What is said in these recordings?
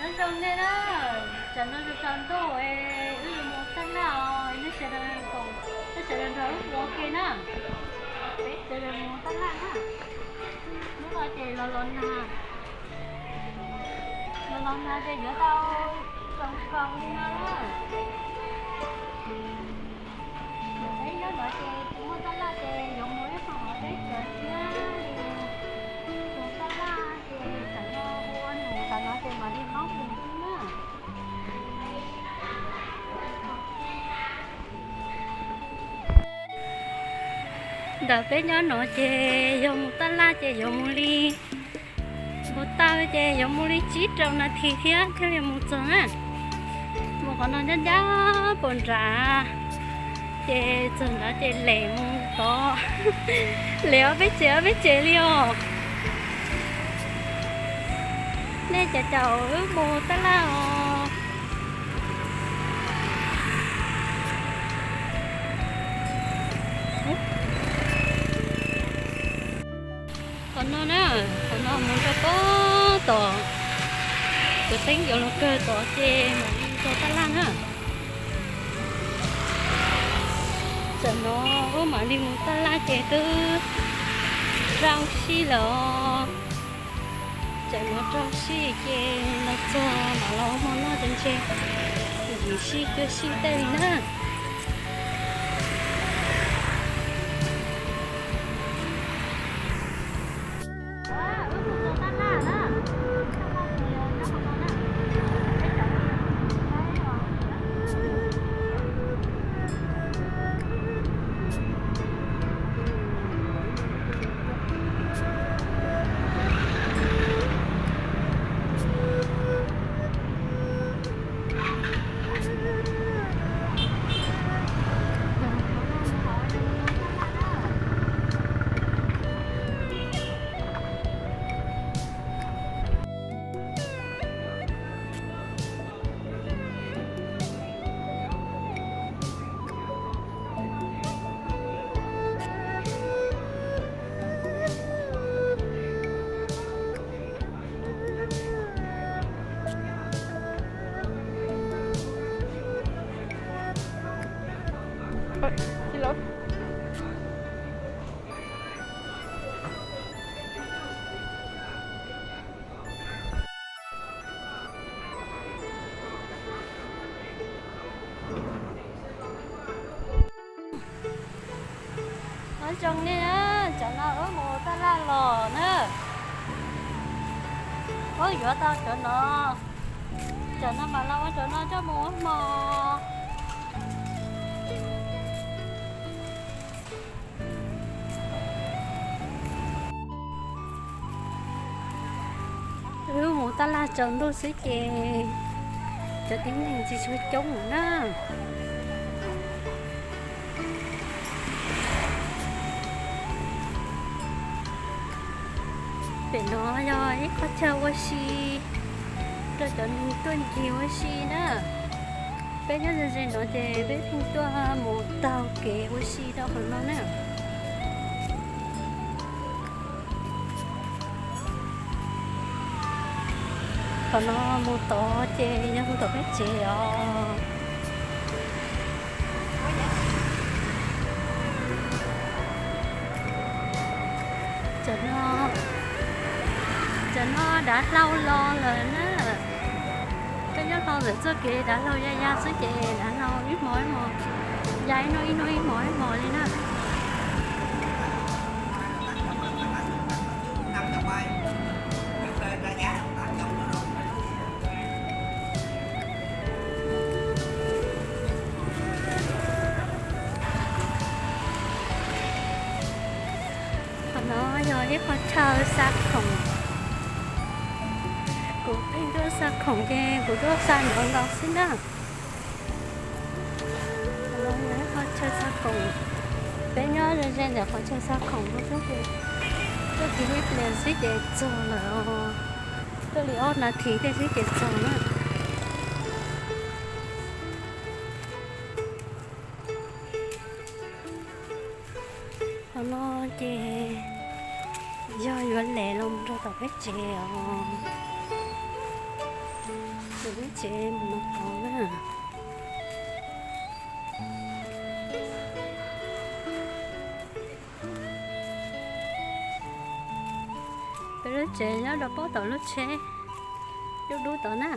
Nyob zoo nej na, tsam no tsaus ntuj es wb yuav mus taj laj os, nej sawv daws, nej sawv daws nrog wb mus ua ke na. Peb sawv daws mus taj laj na. Hnub no ces los los nag, los los nag ces yuav tau zoo nkaus li no na. Peb nyob no ces tsis muaj taj laj ces yuav mus ib qho hauv teb chaws thiab li. Mus taj laj ces tam no ua num tas no ces mam li maub mus xwb na. Ntawm peb nyob no ces yog mus taj laj ces yuav mus li, mus taw ces yuav mus li tsib rau nas this thiab thiaj li mus txog na. Mus qhov no ncaj ncaj puas nram, ces txog nrad ces lem mus tod, lem ob peb tsev ob peb tsev li os. Nej caum caum wb mus taj laj os. Qhov no na, qhov no mus rau pem tod, kuv teeb cov lus kawg tod ces mam li txog taj laj na. Tam no wb mam li mus taj laj ces twb rau sij lawm os. Tam no rau sij ces los txog mam los ua hmo noj ces ntshe yim sij cuaj sij tej li na. Nyob zoo nej na, tam no wb mus taj laj los na. Wb yuav tau cov no, cov no mas los ua cov no coj mus ua hmo. Wb mus taj laj tsaus ntuj xwb ces cov tib neeg tsis tshua coob na. Pem no yog ib qhov chaw ua si rau cov neeg tuaj ncig ua si na. Peb nyob ze ze no ces peb pheej tuaj mus taug kev ua si rau qhov no na. Qhov no mus tod ces yog mus tom peb tsev os. Tam no, tam no dav hlau los lawm na. Peb nyob hlau ntawm txoj kev dav hlau ya ya xwb ces dav hlau ib hmos ib hmos, ya ib hnub ib hnub ib hmos ib hmos li na. Qhov no yog ib qho chaw xa khoom. Kuv pheej tuaj xa khoom ces kuv tuaj xa ntawd ntau xwb na. Qhov no yog ib qho chaw xa khoom. Peb nyob ze ze ntawm qhov chaw xa khoom no xwb ces tuaj kiag ib pliag xwb ces txog lawm os. Tuaj li ob nas this tej xwb ces txog na. Qhov no ces yog yuav lem los rau tom peb tsev os. Tsev mus no tod na. Peb lub tsev nyob rau pob tom lub tsheb dub dub tod na.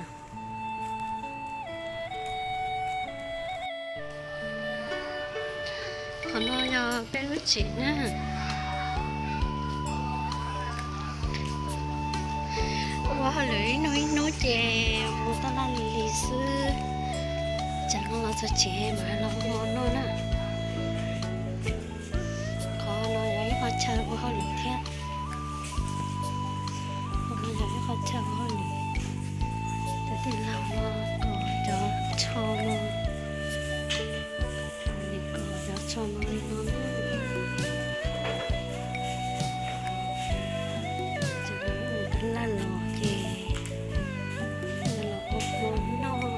Qhov no yog peb lub tsev na. Ua hauj lwm ib hnub ib hnub ces mus taj laj lig lig xwb. Tsam no los txog tsev mam los ua noj na. Qhov no yog ib qho chaw ua hauj lwm thiab. Qhov no yog ib qho chaw ua hauj lwm. Cov tij laug no kom cov tsho no, kom cov tsho no li no. Cov laj los ces los ua hmo noj.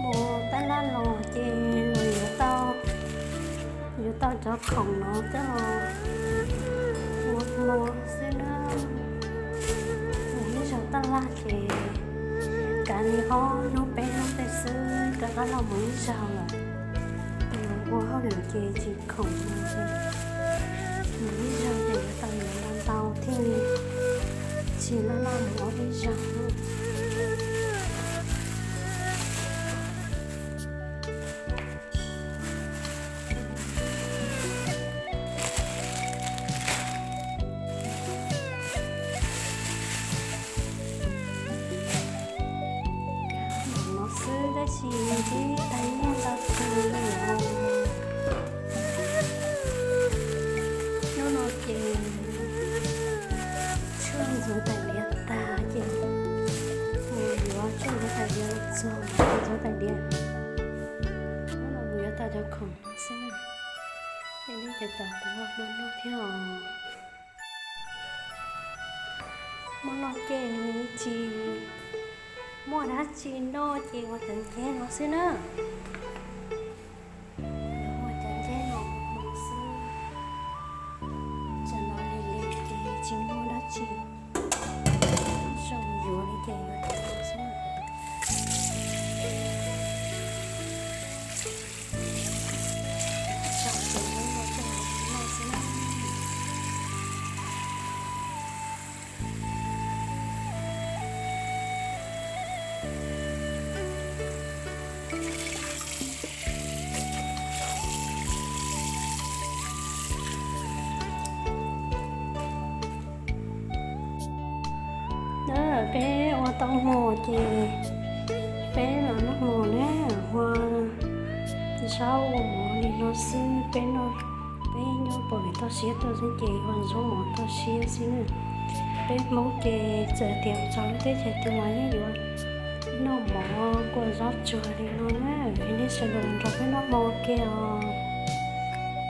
Mus tab laj los ces los yuav tau, yuav tau cov khoom no coj los ua hmo xwb na. Mus ib zaug tab laj ces kav li ob hnub peb hnub tej xwb rov qab los mus ib zaug lawm. Ua hauj lwm ces tsis khoom no ces mus ib zaug ces yuav tau yuav ntau ntau thiaj li tsis laj laj mus ob peb zaug. Ntawm no xwb tab sis twb tag nyiaj ntau kawg li os. Hnub no ces tshuaj ntxuav tais diav tag ces mus yuav tshuaj ntxuav tais diav los txog ntxuav tais diav. Hnub no mus yuav tau cov khoom no xwb na. Ces nej ces tos kuv ua hmo noj thiab os. Hmo no ces tsis muaj dab tsi noj ces ua cov nceb no xwb na. Ua cov nceb no mus xwb. Tsam no lig lig ces tsis muaj dab tsi zoo yuav li ces yuav cov no xwb na. Peb ua tau hmo ces peb los noj hmo na, ua zaub ua mov li no xwb, peb noj, peb nyob puag pem toj siab tuaj xwb ces ua zaub mov toj siab xwb na. Peb Hmoob ces txawm tias txog lub teb chaws twg los yeej yuav noj mov kua zaub tsuag li no na, vim nej sawv daws nrog peb noj hmo ua ke os.